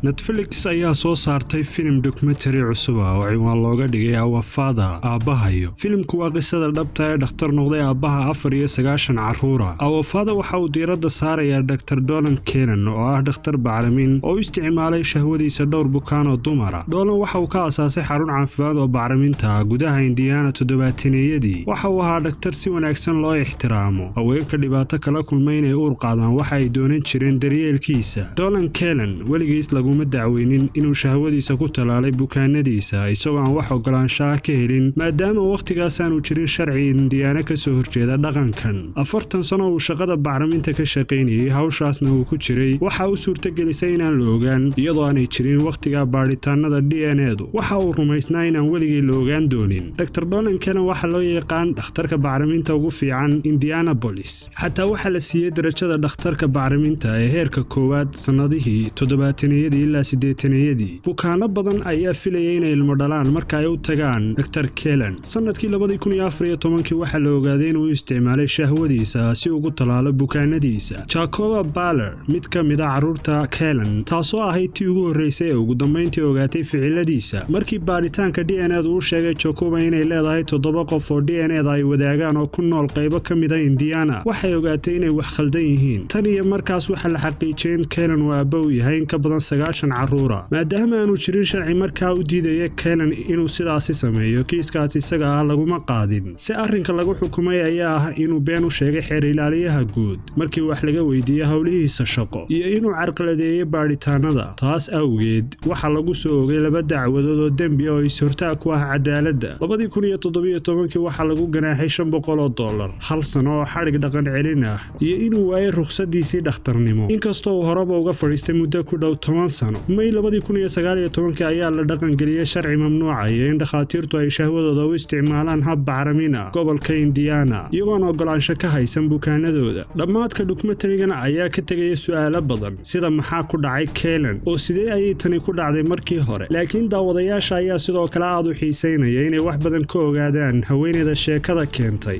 Netflix ayaa soo saartay filim documentary cusub ah oo ciwaan looga dhigay Our Father, Aabbahayo. Filimku waa qisada dhabta ee dhakhtar noqday aabbaha 94 carruura. Our Father waxa uu diiradda saarayaa Dr Dolan Kenan oo ah dhakhtar bacrimin oo u isticmaalay shahwadiisa dhowr bukaan oo dumara. Dolan waxa uu ka aasaasay xarun caafimaad oo bacriminta gudaha Indiana toddobaataneyadii. Waxa uu ahaa dhakhtar si wanaagsan loo ixtiraamo. Haweenka dhibaato kala kulmay inay uur qaadaan waxa ay doonan jireen daryeelkiisa. Dolan Kelan weligiis laguma dacweynin inuu shahwadiisa ku tallaalay bukaanadiisa isagoo aan wax ogolaanshaha ka helin, maadaama wakhtigaas aanu jirin sharci Indiyaano ka soo horjeeda dhaqankan. 40 sano uu shaqada bacriminta ka shaqaynayay, hawshaasna uu ku jiray, waxa u suurtagelisay inaan la ogaan, iyadoo aanay jirin wakhtiga baadhitaanada DNA-du. Waxa uu rumaysnaa inaan weligii la ogaan doonin. Dr Dolan Kelan waxaa loo yaqaan dhakhtarka bacriminta ugu fiican Indianapolis. Xataa waxaa la siiyey darajada dhakhtarka bacriminta ee heerka koowaad sannadihii toddobaataneyadii ilaa siddeetaneyadii. Bukaano badan ayaa filayay inay ilmo dhalaan marka ay u tagaan Dr Kelan. Sannadkii 2014-kii waxaa la ogaaday inuu isticmaalay shahwadiisa si ugu tallaalo bukaanadiisa. Jacoba Baller, mid ka mid a carruurta Kelan, taasoo ahayd tii ugu horreysay ee ugu dambayntii ogaatay ficiladiisa markii baadhitaanka DNA-du u sheegay Jacoba inay leedahay toddoba qof oo DNA-da ay wadaagaan oo ku nool qaybo ka mid a Indiana, waxay ogaatay inay wax khaldan yihiin. Tan iyo markaas waxaa la xaqiijiyay in Kelan uu aabba u yahay in ka badan 90 carruura. Maadaama aanu jirin sharci markaa u diidaya Kelan inuu sidaasi sameeyo, kiiskaas isaga ah laguma qaadin. Si arrinka lagu xukumay ayaa ah inuu been u sheegay xeer ilaaliyaha guud markii wax laga weydiiyey howlihiisa shaqo iyo inuu carqaladeeyey baadhitaanada. Taas awgeed waxaa lagu soo ogay laba dacwadood oo dembi oo is-hortaag ku ah cadaaladda. 2017-kii waxaa lagu ganaaxay $500, hal sano oo xadhig dhaqan celin ah iyo inuu waayay rukhsadiisii dhakhtarnimo, inkastoo uu horeba uga fadhiistay muddo ku dhow 10 sano. May 2019-kii ayaa la dhaqangeliyey sharci mamnuucaya in dhakhaatiirtu ay shahwadooda u isticmaalaan hab bacrimin ah gobolka Indiana iyagoon ogolaansho ka haysan bukaanadooda. Dhammaadka documentary-gan ayaa ka tegaya su'aalo badan, sida maxaa ku dhacay Kelan oo sidee ayay tani ku dhacday markii hore? Laakiin daawadayaasha ayaa sidoo kale aad u xiisaynaya inay wax badan ka ogaadaan haweeneyda sheekada keentay.